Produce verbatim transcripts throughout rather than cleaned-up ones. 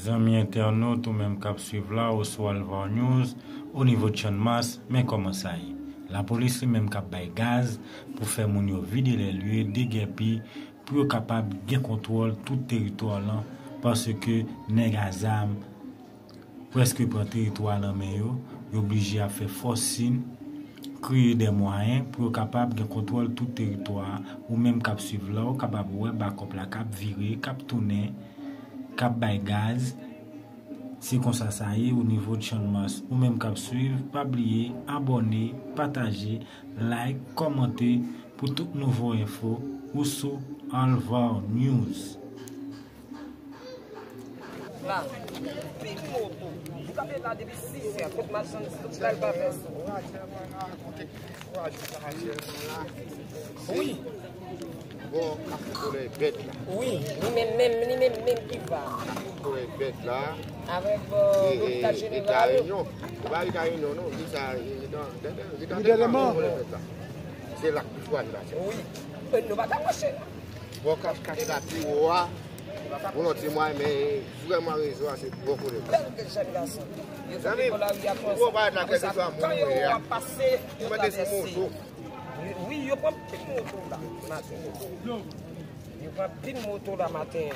Zanmi entènot, ou menm k ap swiv la oswa Alvar News, o nivo Channmas, men kòman sa ye. Lapolis li menm k ap bay gaz pou fè moun yo vide lè lye, degèpi, pou yo kapab gen kontwòl tout teritwa lan, paske nèg a zam prèske pran teritwa nan men yo, yo blije ap fè fòsin, kreye de mwayen pou yo kapab gen kontwòl tout teritwa a. Ou menm k ap swiv la, ou kapab wè bakòp la k ap vire, k ap tounen, k ap bay gaz. Se konsa sa ye o nivo Channmas. Ou menm k ap swiv, pa bliye abòne, pataje, like, kòmante pou tout nouvo enfo ou sou Alvar News. La, pi moto. Ou kanpe la depi sis è, kot machann, tout bagay pa fè sa. Wi. Bon, kafou kolè bèt la. Wi, li menm, menm, li menm, menm ki va. Kafou kolè bèt la. Avèk, euh, lopital jeneral. E, e, e Kareyonyon. E pa Kareyonyon, non, li sa, e, e, dan, dan, dan, li dan, dan, dan, kolè bèt la. Se la k pi fwa li pase. Wi. E, nou pa ka mache. Bon, kach, kach la pi wo a. Volonte mwen, men vrèman rezon an, se bò kote. Bèl jèn gason. Zanmi, ou wè pa la kèlkeswa moun ou ye a. Ou mete sou moto. Wi, yo pran pil moto la. Maten. Yo pran pil moto la maten.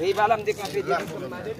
E pa la m te kanpe depi pou m ale.